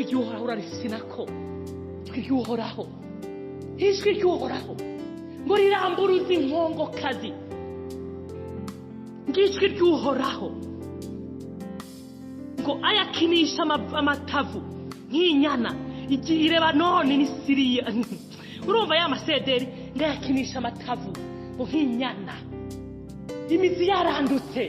Ijwi ry'Uhoraho urarisinako, ijwi ry'Uhoraho, ijwi ry'Uhoraho ngo riramburuze inkongokazi, ngijwi ry'Uhoraho ngo ayakinisha amatavu nk'inyana igiye Lebanoni ni Siriya. Urumva ya masederi ngo ayakinisha amatavu ngo nk'inyana, imizi yarandutse,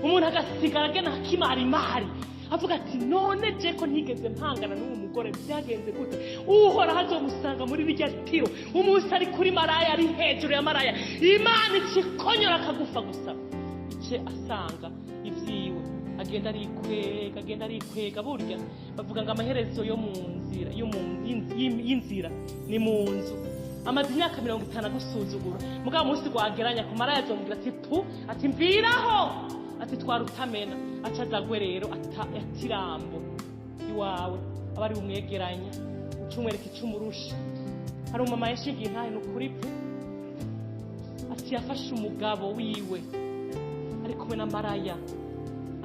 umuntu agasigara agena akimarimari avuga ati none je ko ntigeze mpangana n'uwo mugore, byagenze gute? Uhoraho azomusanga muri rirya tiro umunsi ari kuri maraya, ari hejuru ya maraya, Imana ikikonyora akagufa gusa, ice asanga ibyiwe, agenda arikwega, agenda arikwega. Burya bavuga ngo amaherezo yo mu nzira yo mu y'inzira ni mu nzu. Amaze imyaka 50 agusuzugura, mugabo umunsi wageranya ku maraya azomubwira ati pu, ati mviraho, ati twara utamena, aca azagwe rero atirambo iwawe, aba ari umwegeranya uca umwereka ico umurusha. Hari umumama yashingiye intahe, ni ukuri pe, ati yafashe umugabo wiwe ari kumwe na maraya,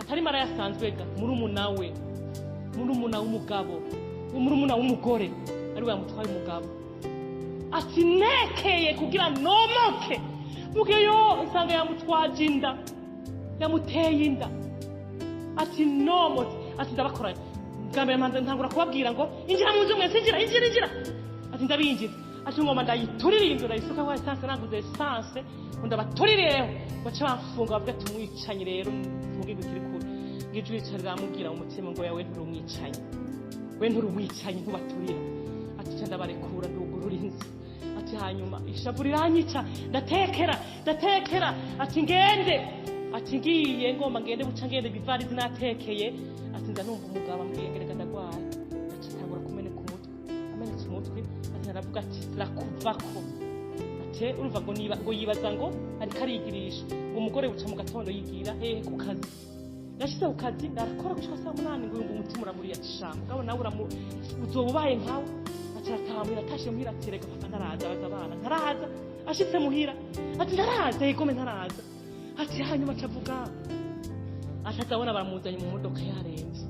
atari maraya asanzwe ga, murumuna we, murumuna w'umugabo, murumuna w'umugore ari we yamutwaye umugabo. Ati nekeye kugira nomoke mugeyo, nsanga yamutwaje inda, yamuteye inda. Ati nomotse, ati ndabakoranye bwa mbere, mbanza ntangura kubabwira ngo injira mu nzu mwese, injira, injira, injira. Ati ndabinjiza, ati ngoma ndayiturira inzu, ndayisukaho essence, naguze essence ngo ndabaturirireho, baca bamfunga, bavuga ati umwicanyi rero mfunge kiri kure. Ngijwi rica riramubwira mu mutima ngo yawe nturi umwicanyi, we nturi umwicanyi, ntubaturira. Ati ca ndabarekura, ndugurura inzu. Ati hanyuma ishavu riranyica, ndatekera, ndatekera. Ati ngende, ati ngiye ngomba ngende buca ngende bivarizi natekeye. Ati nza numva umugabo ambwiye ngo reka ndagwaye. Aca atangura kumeneka umutwe, amenetse umutwe, ati aravuga ati zirakuvako. Ati urumva ngo niba ngo yibaza ngo ariko arigirisha umugore, buca mu gatondo yigira hehe? Ku kazi. Yashize ku kazi, ndarakora gushika saa 8, ngo yumva umutima uramuriye, ati sha mugabo nawe uramu uzoba ubaye nkawe. Aca arataha muhira, atashe muhira ati reka papa ntaraza, abaza abana ntaraza. Ashitse muhira ati ntaraza, yegome ntaraza. Ati hanyuma aca avuga, aca azabona baramuzanye mu modoka yaremvye.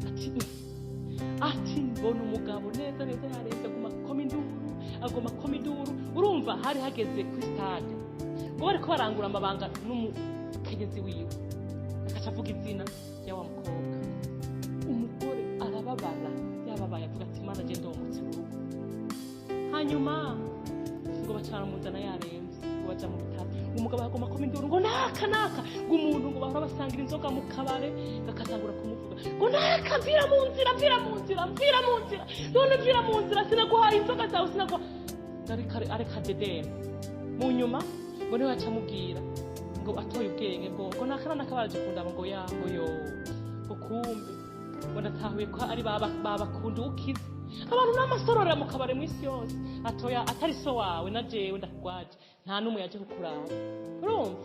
Ati ati mbona umugabo neza neza yaremvye, aguma akoma induru, aguma akoma induru. Urumva hari hageze kuri stade ngo bariko barangura amabanga n'umukenyezi wiwe, agaca avuga izina rya wa mukobwa. Umugore arababara, yababaye, avuga ati Mana je ndomotse mu rugo. Hanyuma ngo baca baramuzana yaremvye, ngo baja mu bitaro, umugabo agoma akoma induru ngo naka naka, ngo umuntu ngo bahora basangira inzoga mu kabare, gakatangura kumuvuga ngo naka, mvira mu nzira, mvira mu nzira, mvira mu nzira, none mvira mu nzira, sinaguhaye inzoga zawe, sinaguha. Areka areka dedeni. Mu nyuma ngo niwe yaca amubwira ngo atoye ubwenge ngo naka naka baraje kundaba, ngo ya ngo yo ngo kumbe ngo ndatahuye ko ari babakunda ukize abantu n'amasororera mu kabare mu isi yose, atoya atari so wawe na jewe ndakugwaje, nta n'umwe yaje kukuraba. Urumva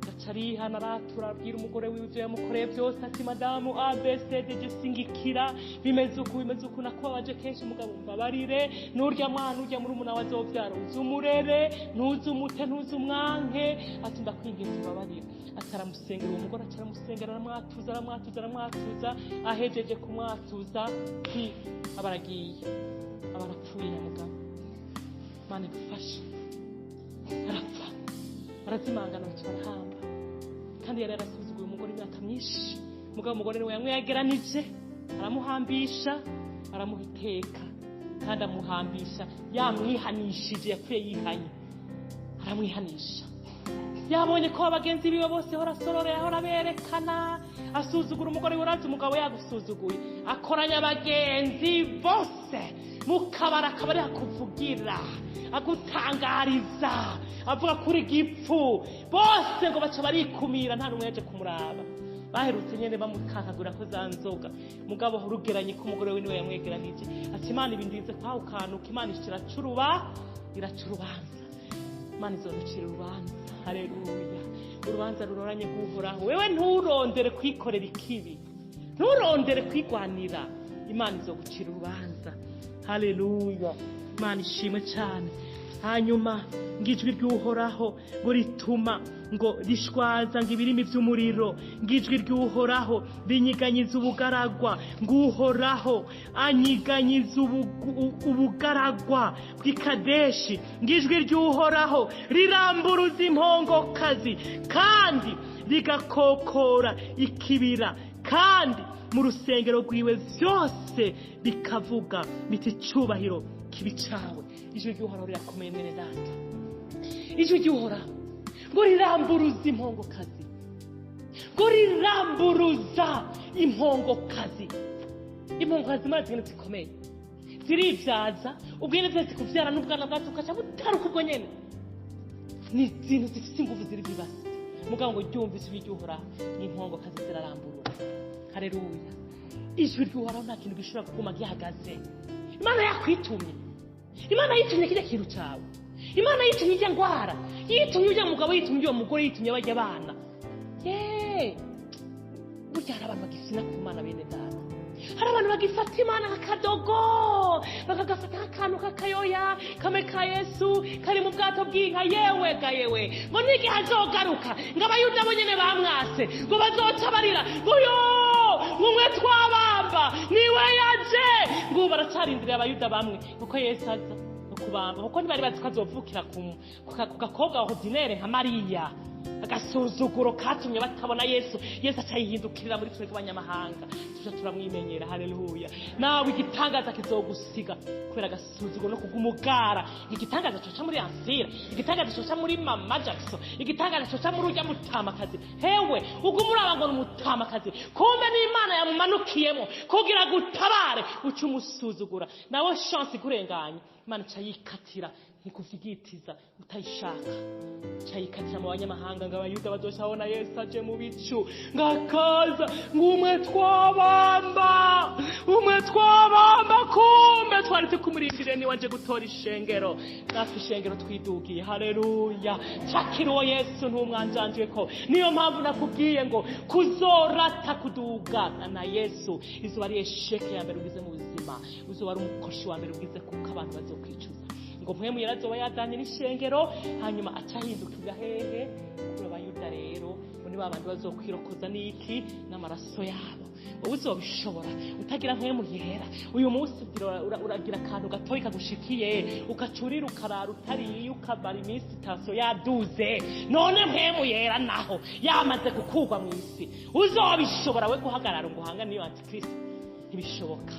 gaca arihana, aratura, abwira umugore wiwe ivyo yamukoreye byose, ati madamu A B C D G singikira, bimeze uku, bimeze uku, nakubabaje kenshi, mugabo mbabarire, nurya mwana urya murumuna we azovyara uzumurere, ntuzumute, ntuzumwanke, ati ndakwinginze umbabarire. Ati aramusengera uwo mugore, aca aramusengera, aramwatuza, aramwatuza, aramwatuza. Ahejeje kumwatuza ti aba aragiye, aba arapfuye nyamugabo. Mana idufashe. Arapfa, arazimangana, baca barahamba. Kandi yari yarasuzuguye umugore imyaka myinshi, mugabo umugore niwe yamwegeranije, aramuhambisha, aramuha iteka, kandi amuhambisha yamwihanishije, yapfuye yihanye, aramwihanisha. Yabonye ko abagenzi biwe bose horasororera, ahora berekana asuzugura umugore we. Urazi umugabo yagusuzuguye akoranya abagenzi bose mu kabari, akaba ari akuvugira, agutangariza, avuga kuri gipfu bose, ngo baca barikumira, nta n'umwe yaje kumuraba. Baherutse nyene bamukakagura ko za nzoga, mugabo rugeranye ko umugore we niwe yamwegeranije. Ati Imana ibindinze kwawukanuka, Imana iracuruba, iraca urubanza, Imana izoducira urubanza. Haleluya! Urubanza ruroranye rw'Uhoraho. Wewe nturondere kwikorera ikibi, nturondere kwigwanira, Imana izogucira urubanza. Haleluya! Imana ishimwe cyane. Hanyuma ngo ijwi ry'Uhoraho ngo rituma ngo rishwaza ngo ibirimi by'umuriro, ngo ijwi ry'Uhoraho rinyiganyiza ubugaragwa, ngo Uhoraho anyiganyiza ubugaragwa bw'Ikadeshi, ngo ijwi ry'Uhoraho riramburuza impongokazi kandi rigakokora ikibira, kandi mu rusengero rwiwe byose bikavuga biti icyubahiro kibi cawe. Ijwi ry'Uhoraho rirakomeye mwene data. Ijwi ry'Uhoraho ngo riramburuza impongokazi, ngo riramburuza impongokazi. Impongokazi murazi ingene zikomeye, ziribyaza ubwo nyene vyose kuvyara n'ubwana bwazo bukaca butaruka ubwo nyene. Ni izintu zifise inguvu ziri vibasi, mugabo ngo ryumvise ijwi ry'Uhoraho n'impongokazi ziraramburura. Haleluya. Ijwi ry'Uhoraho nta kintu gishobora kuguma gihagaze. Imana yakwitumye, Imana yitumye kirya kintu cawe, Imana yitumye irya ngwara, yitumye urya mugabo, yitumye uwo mugore, yitumye barya bana. Ye, burya hari abantu bagifina ku Mana bene data. Hari abantu bagifata Imana nk'akadogo, bakagafata nk'akantu k'akayoya kamwe ka Yesu kari mu bwato bw'inka. Yewe ga yewe, ngo n'igihe azogaruka ngo Abayuda bo nyene bamwase, ngo bazoca barira ngo yo ngumwe twabamba niwe yaje. Ngo ubu baracarindiriye Abayuda bamwe kuko Yesu aza no kubamba, kuko ntibari bazi ko azovukira ku gakobwa ordinaire nka Mariya. Agasuzuguro katumye batabona Yesu. Yesu acayihindukirira muri twebwe abanyamahanga, tuja turamwimenyera. Haleluya. Nawe igitangaza kizogusiga kubera agasuzuguro no kugumugara. Igitangaza coca muri Ansira, igitangaza coca muri Mama Jackson, igitangaza coca muri urya mutamakazi. Hewe uguma uraba ngo ni umutamakazi, kumbe n'Imana yamumanukiyemo kugira gutabare, uca umusuzugura. Nawe chance ikurenganye, Imana ica yikatira ntikuvigitiza utayishaka, cayikatira mu banyamahanga. Ngo Abayuda bazoshabona Yesu aje mu bicu, ngakaza ngumwe twabamba, umwe twabamba, kumbe twari tukumurindiriye niwe aje gutora ishengero. Natwe ishengero twidugiye. Haleluya. Cakira uwo Yesu ntumwanjanjwe ko. Niyo mpamvu nakubwiye ngo kuzorata kudugana na Yesu izuba ari esheke ya mbere ugize mu buzima, uzoba ari umukoshi wa mbere ugize, kuko abantu bazokwicuza. Ngo mpwemu yarazoba yadanye n'ishengero, hanyuma acahindukira hehe? Kuri Abayuda. Rero ngo ni ba bandi bazokwirokoza n'iki? N'amaraso yabo. Wowe uzobishobora utagira mpwemu yera? Uyu munsi uragira akantu gatoyi kagushikiye, ukacurira, ukarara utariye, ukamara iminsi itasiyo yaduze. None mpwemu yera naho yamaze gukurwa mu isi, uzobishobora we guhagarara ngo uhangane n'iyo antikristo? Ntibishoboka.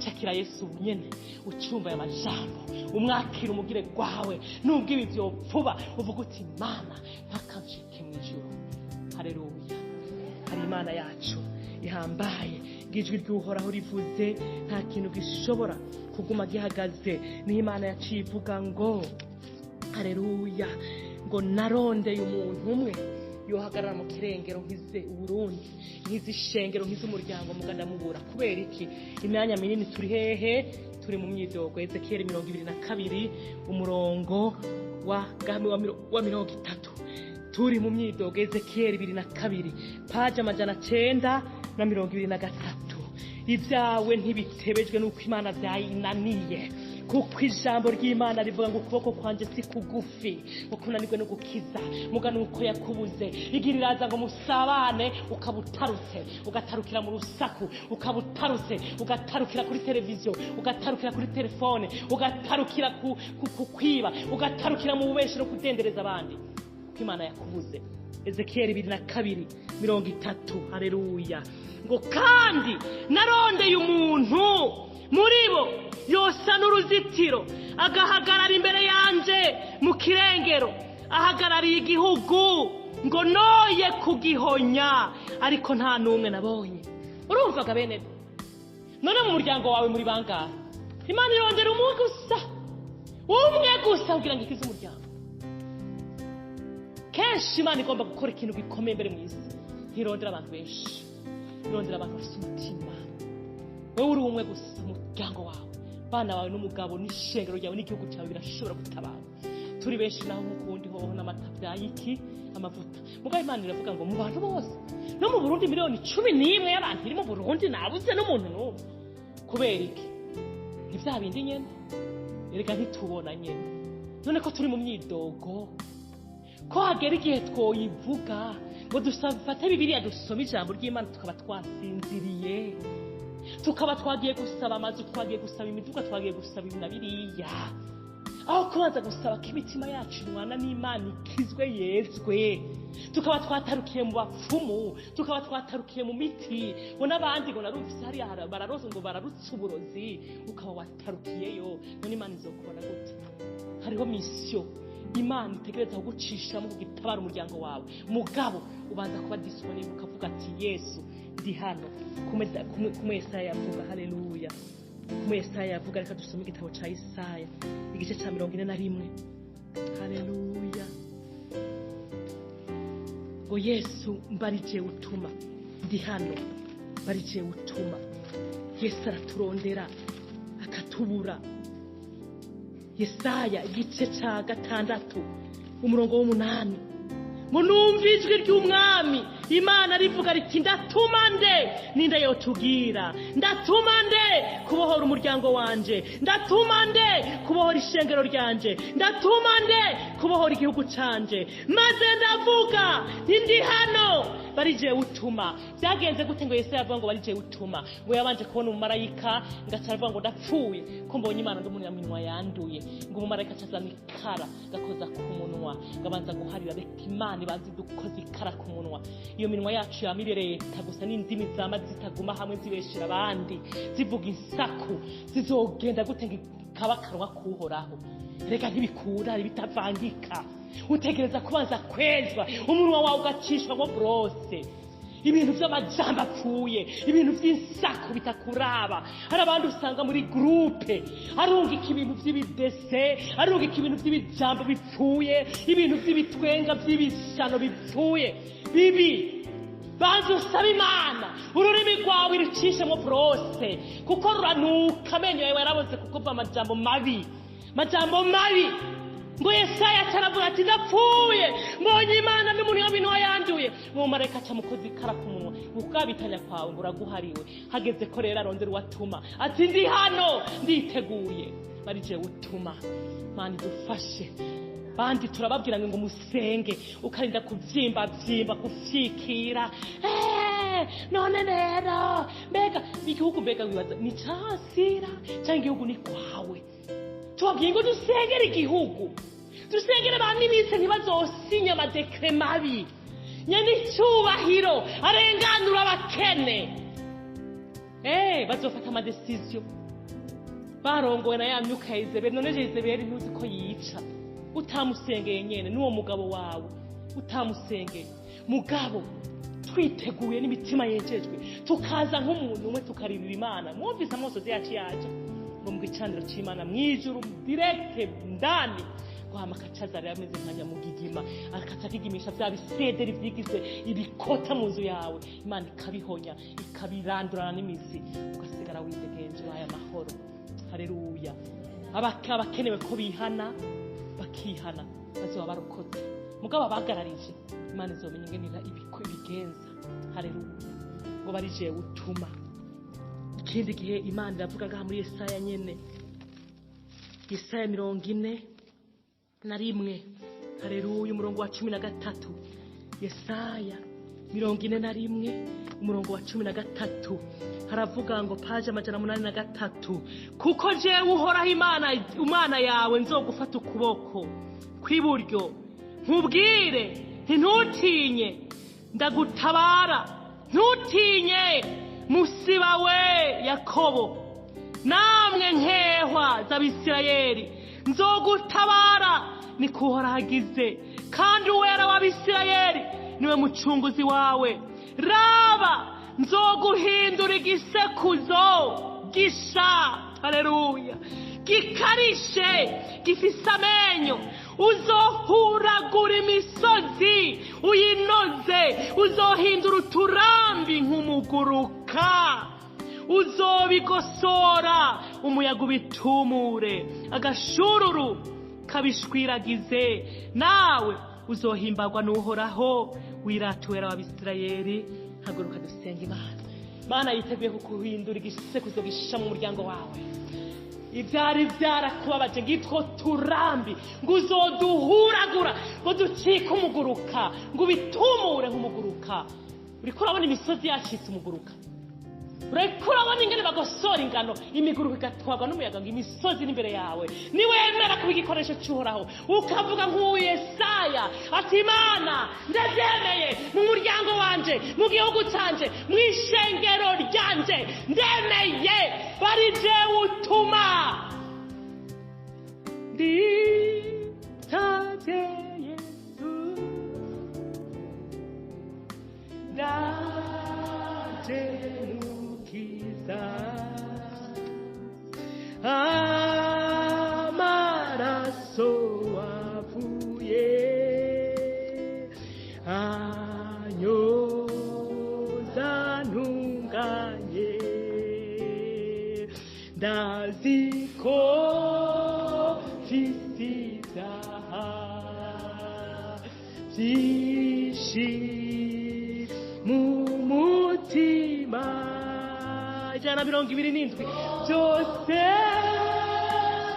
Cakira Yesu nyene, ucumba aya majambo, umwakira umugire gwawe. Nubwo ibi vyopfuba, uvuga uti Mana ntakanshike mu ijuru. Haleluya. Hari Imana yacu ihambaye. Ijwi ry'Uhoraho rivuze nta kintu gishobora kuguma gihagaze. Niho Imana yaciye ivuga ngo haleluya, ngo narondeye umuntu umwe yohagarara mu kirengero nkize Uburundi, nkize ishengero, nkize umuryango, muga ndamubura. Kubera iki? Imyanya minini turi hehe? Turi mu myidogo. Ezekiyeli 22 umurongo wa 30, turi mu myidogo. Ezekiyeli 22 paje 923. Ibyawe ntibitebejwe n'uko Imana byayinaniye, kuko ijambo ry'Imana rivuga ngo ukuboko kwanjye si kugufi ngo kunanirwe no gukiza, muga nuko yakubuze. Igira iraza ngo musabane, ukaba utarutse ugatarukira mu rusaku, ukaba utarutse ugatarukira kuri televiziyo, ugatarukira kuri telefone, ugatarukira ku kwiba, ugatarukira mu bubeshi no kudendereza abandi, kuko Imana yakubuze. Ezekiyeli 22:30. Haleluya. Ngo kandi narondeye umuntu muri bo yosa n'uruzitiro, agahagarara imbere yanje mu kirengero, ahagarariye igihugu, ngo noye kugihonya, ariko nta n'umwe nabonye. Urumvaga bene? None mu muryango wawe muri bangahe? Imana irondera umwe gusa, umwe gusa, kugira ngo ikize umuryango. Kenshi Imana igomba gukora ikintu gikomeye imbere mu isi, ntirondera abantu benshi, irondera abantu bafite umutima. Wowe uri umwe gusa, umuryango wawe, bana bawe, n'umugabo, n'ishengero ryawe, n'igihugu cyawe birashobora gutabara. Turi benshi naho nk'ukundi hoho n'amata byayiki amavuta. Mugabo Imana iravuga ngo mu bantu bose no mu Burundi, 11 miliyoni y'abantu iri mu Burundi, nabuze n'umuntu n'umwe. Kubera iki? Ni bya bindi nyene, erega ntitubona nyene. None ko turi mu myidogo, ko hagera igihe twoyivuga ngo dufate Bibiliya dusome ijambo ry'Imana, tukaba twasinziriye, tukaba twagiye gusaba amazu, twagiye gusaba imiduga, twagiye gusaba ibi na biriya, aho kubanza gusaba ko imitima yacu inwana n'Imana ikizwe yezwe, tukaba twatarukiye mu bapfumu, tukaba twatarukiye mu miti, ngo n'abandi ngo narumvise hariya bararoze ngo bararutse uburozi, ukaba watarukiyeyo. None Imana izokubona gute? Hariho misiyo Imana itegereza kugucishamo kugitabara umuryango wawe, mugabo ubanza kuba disponible ukavuga ati Yesu ndi hano. Kumwe Yesaya yavuga, haleluya, kumwe Yesaya yavuga. Reka dusome igitabo ca Yesaya igice ca 41, haleluya. Ngo Yesu mbarije utuma, ndi hano, mbarije utuma. Yesu araturondera akatubura. Yesaya igice ca 6 umurongo w'8, ngo numva ijwi ry'umwami Imana rivuga riti ndatuma nde, ninde yotubwira? Ndatuma nde kubohora umuryango wanje? Ndatuma nde kubohora ishengero ryanje? Ndatuma nde kubohora igihugu canje? Maze ndavuga nti ndi hano, barije utuma. Byagenze gute ngo Yesaya avuga ngo barije utuma? Ngo yabanje kubona umumarayika, ngaca aravuga ngo ndapfuye ko mbonye Imana ndi umunyaminwa yanduye. Ngo umumarayika acazana ikara gakoza ku munwa, ngabanza guharira, reka Imana ibanze idukoze ikara ku munwa. Iyo minwa yacu yamirereta gusa n'indimi zama zitaguma hamwe zibeshera abandi, zivuga insaku, zizogenda gute ngo ikabakanwa kuhoraho? Reka ntibikura bitavangika. Utegereza kubanza kwezwa, umunwa wawe ugacishwa ngo brose, ibintu by'amajambo apfuye, ibintu by'insaku bitakuraba. Hari abandi usanga muri groupe arungika ibintu by'ibidese, arungika ibintu by'ibijambo bipfuye, ibintu by'ibitwenga by'ibishano bipfuye bibi. Banza usaba Imana ururimi rwawe rucishemo brose, kuko ruranuka, amenyo yawe yaraboze kuko va amajambo mabi, majambo mabi. Ngo Yesaya aravuga ati ndapfuye mbonye Imana n'umuntu w'ibintu yanduye. Umumarayika aca mukozi ikara ku munwa, ukabitanya kwawe ngo uraguhariwe. Hageze ko rero arondera uwatuma, ati ndi hano nditeguye, barije utuma. Mana idufashe. Bandi turababwira ngo musenge, ukarinda kubyimba byimba kufyikira. None rero mbega igihugu, mbega wibaza ni casira cyangwa igihugu ni kwawe? Tubabwiye ngo dusengere igihugu, dusengere ba minisitiri ntibazosinya amadekre mabi, nyene icyubahiro arenganura abakene. Bazofata amadesiziyo barongowe na ya myuka ya Yezebeli. None Yezebeli ntuzi ko yica utamusengeye nyene n'uwo mugabo wawe utamusengeye. Mugabo twiteguye n'imitima yejejwe, tukaza nk'umuntu umwe tukaririra Imana. Mwumvise amosozi yacu yaje ngo mu gicaniro c'Imana mw'ijuru direct ndani, ngo hama akacaza rero ameze nka nyamugigima, akaca akigimisha bya bisederi vyigize ibikota mu nzu yawe. Imana ikabihonya ikabirandurana n'imizi, ugasigara widegenje aya mahoro. Haleluya. Abakenewe ko bihana bakihana, bazoba barokotse. Mugabo abagararije Imana izomenya ingene ibigenza. Haleluya. Ngo barije utuma. Ikindi gihe Imana iravuga ngaha muri Yesaya nyene, Yesaya 41, haleluya, umurongo wa 13. Yesaya 41 umurongo wa 13 haravuga ngo paje 803, kuko jewe Uhoraho Imana yawe nzogufata ukuboko kw'iburyo, nkubwire nti ntutinye, ndagutabara, ntutinye musiba we Yakobo, namwe nkehwa z'Abisirayeli, nzogutabara, niko Uhoraho agize, kandi Uwera w'Abisirayeli niwe mucunguzi wawe. Raba nzoguhindura igisekuzo gisha, haleluya, gikarishe, gifise amenyo, uzohuragura imisozi uyinoze, uzohindura uturambi nk'umuguruka, uzobigosora umuyaga ubitumure, agashururu kabishwiragize, nawe uzohimbagwa n'Uhoraho, wirata Uwera w'Abisirayeli. Haguruka dusenga Imana. Imana yiteguye kukuhindura igisekuzo gisha mu muryango wawe. Ibyari byarakubabaje, ngitwo turambi, ngo uzoduhuragura, ngo ducike umuguruka, ngo ubitumure nk'umuguruka. Uriko urabona imisozi yacitse umuguruka? Uriko urabona ingene bagosora ingano, imiguruka igatwarwa n'umuyaga, ngo imisozi iri imbere yawe? Niwemera kuba igikoresho cy'Uhoraho, ukavuga nk'uwo Yesaya ati: "Imana, ndabyemeye, mu muryango wanje, mu gihugu canje, mu ishengero ryanje, ndemeye bari jewe utuma." Nditavye Yesu, ndaje mukiza, amaraso avuye anyoza ntunganye, ndazi ko mfise ibyaha byinshi mu mutima. 127, byose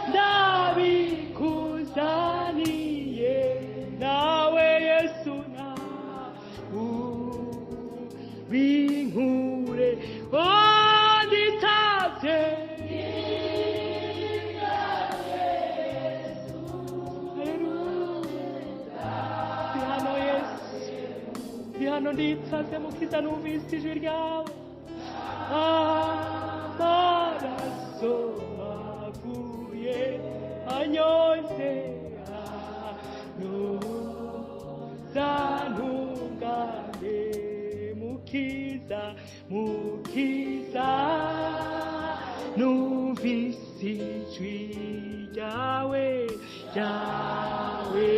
ndabikuzaniye, nawe Yesu na ubinkure. Oh, nditavye. Haleluya. Ndi hano Yesu, ndi hano, nditavye Mukiza, numvise ijwi ryawe. Amaraso avuye anyoze, anyoza ntungane, Mukiza, Mukiza, numvise ijwi ryawe, ryawe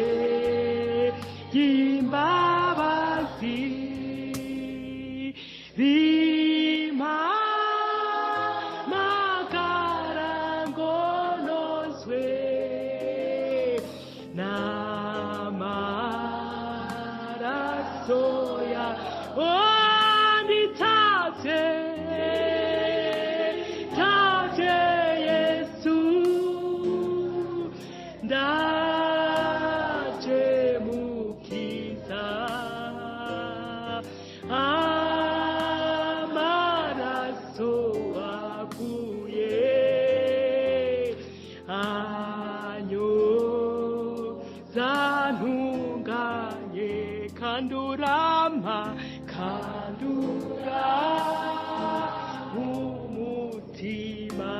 ry'imbabazi, rimpa magara ngo nozwe n'amaraso ya. Oh, nditavye, tavye Yesu, ndaje Mukiza, amaraso avuye anyoza ntunganye, kandurama, kandura umutima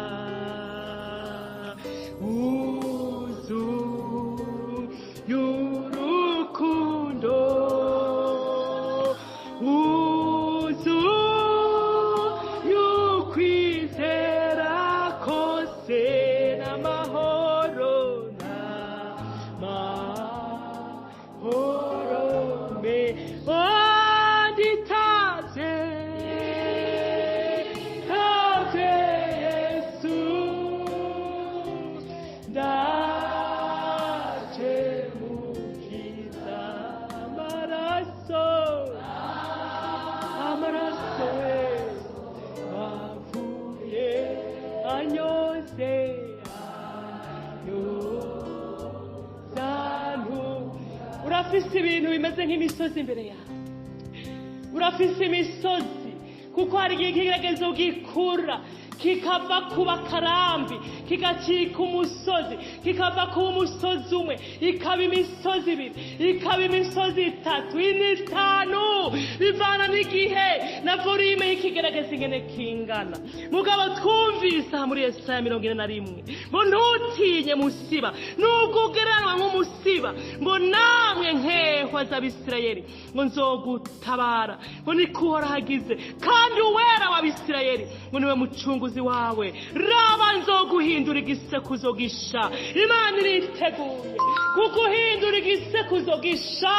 wuzuye urukundo, wuzuye ukwizera kose, n'amahoro, n'amahoro me. Oh, nditavye, tavye Yesu, ndaje Mukiza, amaraso, amaraso avuye anyoze, anyoza. Urafise ibintu bimeze nk'imisozi imbere yawe, urafise imisozi, kuko hari igihe ikigeragezo gikura, kikava kuba karambi kigacika umusozi, kikava kuba umusozi umwe, ikaba imisozi ibiri, ikaba imisozi itatu, ine, itanu, bivana n'igihe na volume y'ikigerageza ingene kingana. Mugabo twumvise aha muri Yesaya 41 ngo: "Ntutinye musiba, nubwo ugereranwa nk'umusiba," ngo "namwe nkehwa z'Abisirayeli," ngo "nzogutabara," ngo "niko Uhoraho agize, kandi Uwera w'Abisirayeli ngo niwe mucunguzi wawe. Raba, nzoguhindura igisekuzo gisha." Imana iriteguye kuguhindura igisekuzo gisha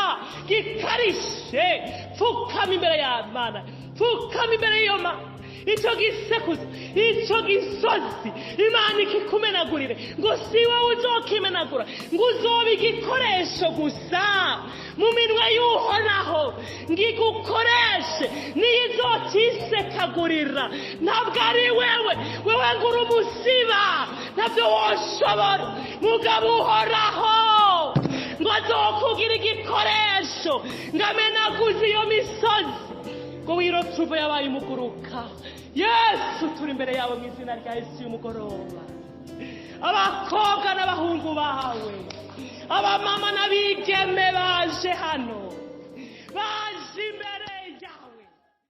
gikarishe. Pfukama imbere y'Imana, pfukama imbere y'iyo Mana. Icyo gisekuzo, icyo gisozi, Imana ikikumenagurire. Ngo si wowe uzokimenagura, ngo uzoba igikoresho gusa mu minwe y'Uhoraho, ngo igukoreshe, niyo izokisekagurira. Ntabwo ari wewe, wewe ngo uri umusiba, ntabyo woshobora. Mugabo Uhoraho ngo azokugira igikoresho, ngo amenaguze iyo misozi, ngo wirotuve yabaye umuguruka. Yesu, turi imbere yawe mu izina rya Yesu y'umugoroba. Abakobwa n'abahungu bawe, abamama n'abigeme baje hano.